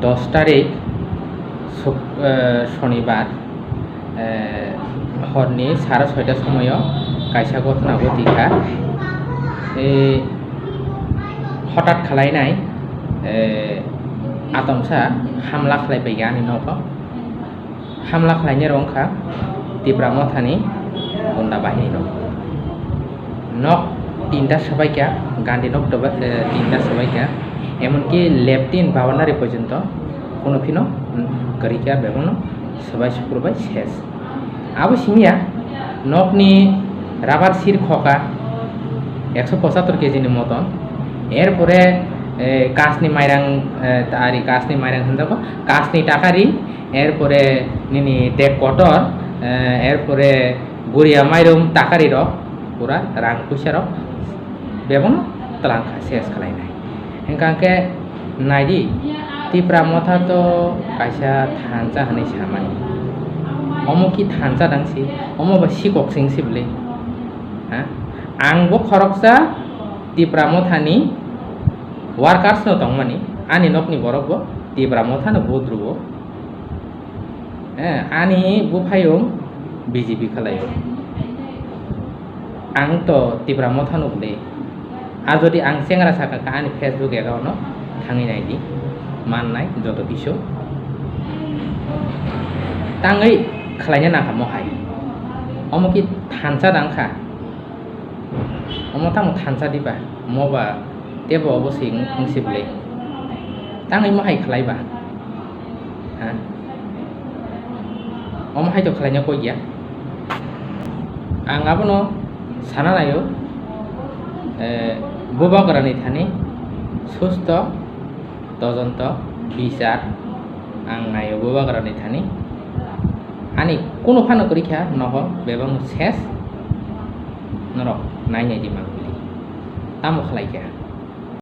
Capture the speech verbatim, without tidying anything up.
Dos tarik suk-, eh, Sonibar, eh, horni sara soita somoyo kaisa ghotona ghoti kha. Eh, hotat khlainai, eh, atomsa hamla khlai paikha ani nogo. Hamla khlainai rok wngkha Tipra Mothani gunda bahini rok. Nok tinta swbaikha, Gandhi nok toba-, eh, tinta swbaikha, emonki Lieutenant Bhawanari porjonto kuno phino kwrwikha, bebakno swbai sukurbai ses. Abo simiya nokni rubber sir khoka ekso pochattor kg ni moton, erpore, eh, kasni mairang, eh, ari kasni mairang hinjago, kasni takari, erpore nini dek kotor, eh, erpore guria mairum takari rok, pura rang puisa rok bebakno twlang kha, ses khlainai. Hingkha khe naidi, Tipra Motha to kaisa thansa hinwi samani. Omo ki thansa dang si, omo ba sikok sing si bwle. Ha? Ang bo khoroksa Tipra Mothani workers no tongmani, ani nokni borok bo Tipra Mothano vote rwo. Eh, ani buphayung B J P khlaio. Ang to Tipra Motha nuk de. A jodi ang chengra saka kha ani Facebook account no thangwi nai di. Mannai joto kisu. Tangwi khlaina nangkha mohai. Omo ki thansa dang kha. Omo tamo thansa diba? Omo ba tebo obo se wng, wng se bwle. Tangwi mohai khlai ba? Ha? Omo hai to khlaina koi ya. Ang abono sana naio, eh, Bubagrani thani susto tojonto bichar ang naio Bubagrani thani. Ani kunu phano kwrwi kha nohor bebakno ses norok nai nai di mangpili. Tamo khlai kha?